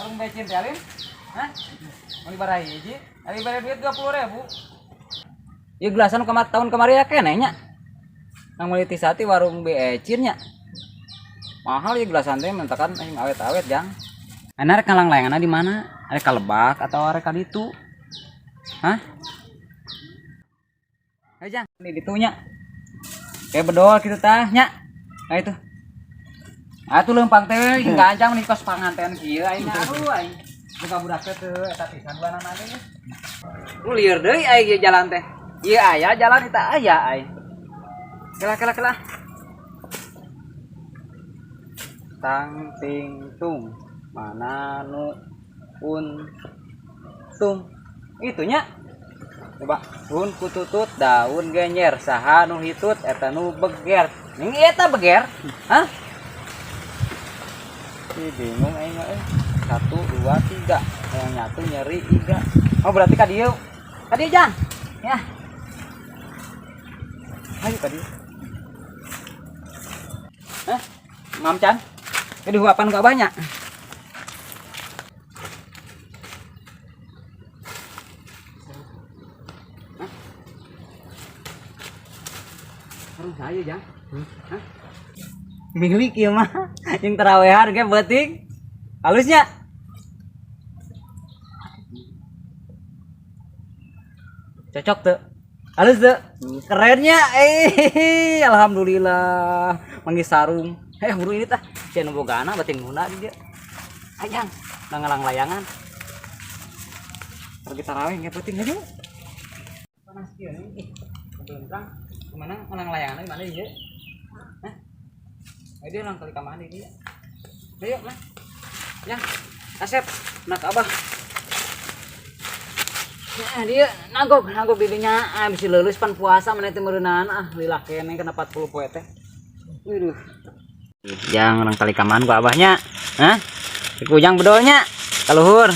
Warung becin teh alin. Hah? Mau dibarahi hiji? Ari bare duit 20.000. Ieu gelasan kamar tahun kemarin ya keneh nya. Nang meuli ti sati warung becin nya. Mahal ya gelasan teh mentakan aing awet-awet jang. Ana rek ngalang layanganna di mana? Arek ka lebak atau arek ka ditu? Hah? Ayo jang, di ditu nya. Kayak bedol kitu tah nya. Nah itu. Atuh leumpang teh jeung gancang meni kos panganten kieu aing aduh aing. Buka budak teh teu eta pisan duanana teh. Lu lieur deui aing ieu jalan teh. Ieu aya jalan eta aya aing. Kela kela kela. Tang ting tung mana nu untung. Itunya. Coba daun kututut daun genyer saha nu hitut eta nu beger. Ning eta beger? Hah? Ih, bingung aing mah euy. 1 2 3. Yang nyatu nyeri iga. Oh berarti ka dieu. Ka dieu jang. Ya. Ayo ka dieu. Hah? Mam Chan? Ini dihuapan gak banyak. Hah? Harus saya jang. Hah? Milik ya mah. Yang terawehan ge beuting. Halusnya. Cocok tuh. Halus tuh. Kerennya. Alhamdulillah. Manggih sarung. Buru ini tah. Sia nu bogana batin guna di dia. Ayang, ngalang layangan. Pergi tarawih ge beuting aja. Panas kieu nih. Ih, belentang. Kemana ngalang layangan di mana ieu? Hah? Ayo dia lang kali ka mandi dia. Ayo, mah. Ya, Asep, nak abah. Ya, dia nagog, nagog di dinya. Ah, bisi leuleus pan puasa mana teh meureunaan. Ah, lila keneh kena 40 poe teh. Waduh. Jang orang kali kaman ku abahnya. Hah? Iku ujang bedolnya kaluhur.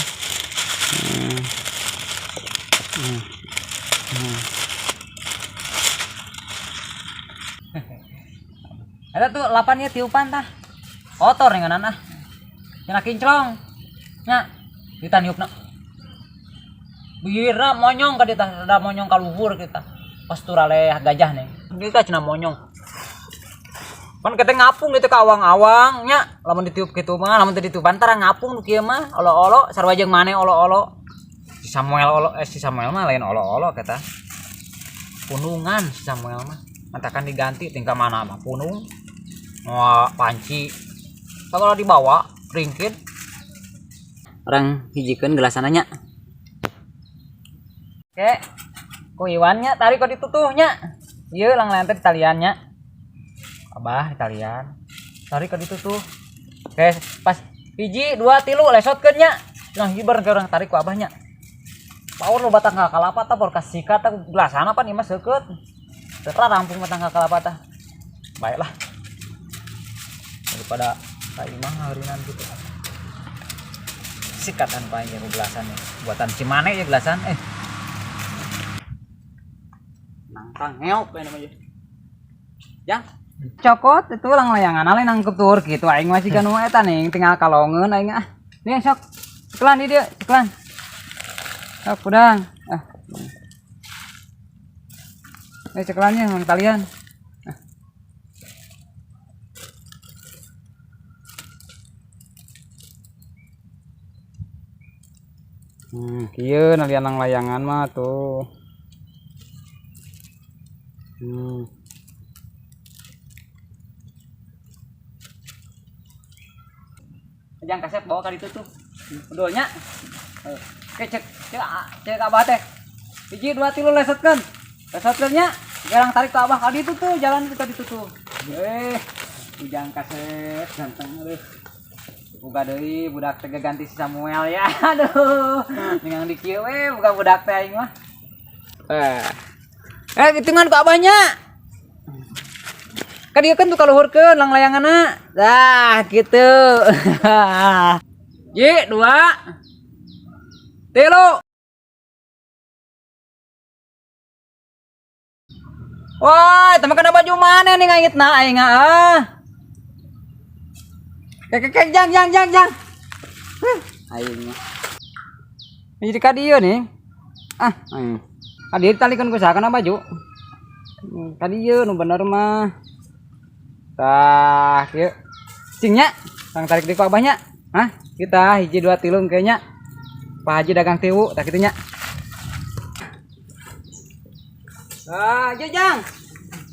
Ada tuh lapannya tiupan tah. Kotor nih nganan ah. Cenah kinclong. Nya, ditaniupna. Bira monyong ka ditah, rada monyong ka luhur kita. Pas turaleh gajah nih. Kita cenah monyong. Pan kita ngapung gitu ke awang-awang nya, lamun ditiup kitu mah, lamun teu ditiupan tara ngapung nu kieu mah, olo-olo sarua jeung maneh olo-olo. Si Samuel olo, si Samuel mah lain olo-olo kita. Punungan si Samuel mah. Matakan diganti tingkah mana mah punung. Wah, panci. Kalau dibawa ringkit. Orang hijikeun gelasananya. Oke. Ku Iwannya tarik kok ditutuhnya. Ieu lang lain teh taliannya. Abah talian. Tarik kok ditutuh. Oke, pas hiji 2 3 lesotkeun nya. Nah, hiber ke orang tarik ku abahnya. Power lo batang ka kalapa tah por kasika tah gelasana pan ieu mah seukeut. Teu rampung batang ka kalapa tah. Baiklah. Daripada ka imah ngaheureunnan gitu. Sikatan paing ya gelasan ya. Buatan Cimane ya gelasan eh. Nangkang ngeok we namanya. Jang, cokot itu lang layangan lain nangkep tur gitu aing masih kan eta nih tinggal kalongeun aing ah. Nih sok. Cekelan di dieu, cekelan. Sok udang. Ah. Nih cekelannya mang talian. Ah. Kieu nalian lang layangan mah tuh. Jangan kasep bawa kali itu tuh. Bedolnya. Oke, cek cek cek abah teh. 1 2 3 lesetkeun. Lesetkeunnya jarang tarik ke abah kali itu tuh jalan kita ditutup. Ujang kasep ganteng euy. Buka deui budak teh ganti si Samuel ya. Aduh, ningang di kieu we buka budak teh aing mah. Hitungan ku abahnya. Ka dieu kan tuh kaluhurkeun lang layanganna. Dah gitu. Ji, 2 3. Wah, teman kena baju mana nih ngangitna aing ah. Kek kek jang jang jang jang. Huh. Aing mah. Jadi ka dieu nih. Ah, aing. Ka dieu ditalikeun ku saha kana baju? Ka dieu nu bener mah. Tah, kieu. Cing nya, tang tarik deui ku abahnya. Hah? Kita hiji dua tilu kayaknya. Pak Haji dagang tiwu, tah kitu nya. Ah, ieu Jang.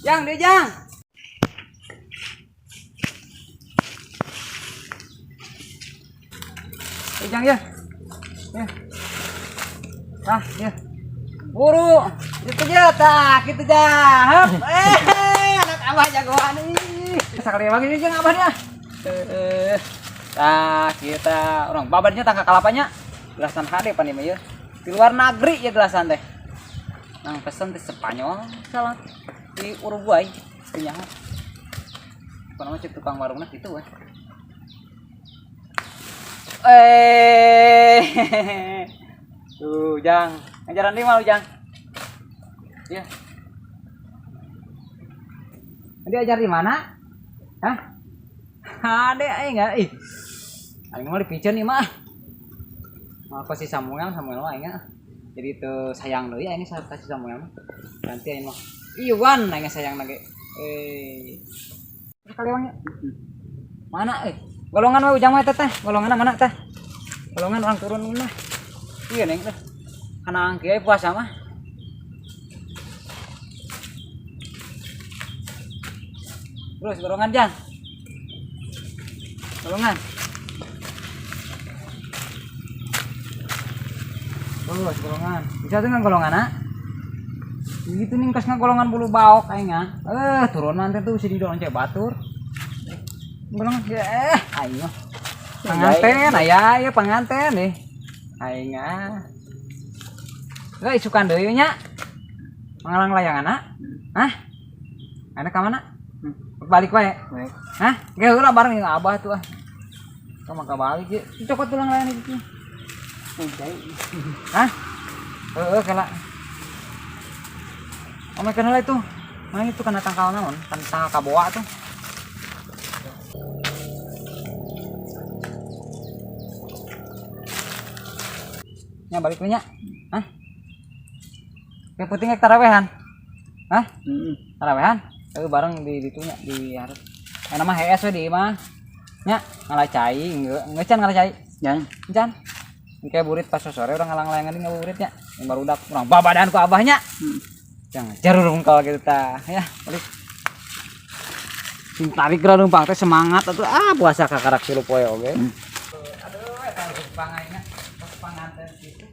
Jang, deui Jang. Eh, Jang ya. Ya. Ah, ya. Buru. Itu dia tah, kitu jah. Hup. Eh, anak abah jagoan ih. Sakali lagi jeung abahnya. Eh, tah kita orang babarnya tah kalapanya. Gelasan HD pan ieu. Di luar negeri ya gelasan teh. Nang pesen di Spanyol salah di Uruguay teu nyaho. Pokona mah cek tukang warungna kitu we. Eh. Tuh, Jang. Ngajaran di mana lu, Jang? Iya. Dia ajar di mana? Hah? Ade aing enggak ih. Aing mah dipiceun ieu mah. Mah si Samuel, Samuel mah aing ah. Jadi teu sayang deui aing ka si Samuel mah. Ganti aing mah. Iwan aing sayang lagi. Eh. Kaliwangnya. Mana eh? Golongan we ujang mah teh teh. Golongan mana teh? Golongan orang turun mah. Iya neng teh. Kana kieu puasa mah. Terus golongan jang. Golongan. Terus golongan. Bisa tuh nggak golongan ah? Gitu nih kas golongan bulu baok aing ah. Eh turunan teh tuh si didorong cek batur. Golongan ya eh aing mah. Panganten aya ya panganten nih. Aing ah. Lah isukan deui nya. Mangalang layangan ah. Hah? Ana ka mana? Balik wae. Hah? Ge heula bareng jeung abah tuh ah. Ka maka balik ye. Cokot tulang layangan itu. Hah? Heeh kala. Omekeun heula itu. Mana itu kana tangkal naon? Kana tangkal kaboa tuh. Nya balik we nya. Hah? Yang penting rek tarawehan. Hah? Heeh. Tarawehan? Heuh bareng di ditu nya di hareup. Eta mah hees we di imah. Nya ngala cai, geus can ngala cai. Ya. Can. Engke burit pas sore urang ngalang layangan deui ngabuburit nya. Yang barudak urang babadaan ku abahnya. Jangan jarur kalau gitu tah ya, balik. Sing tarik geura leumpang teh semangat atuh ah puasa kakarak tilu poe oge. Aduh eta leumpang aing nya. Pas panganten kitu.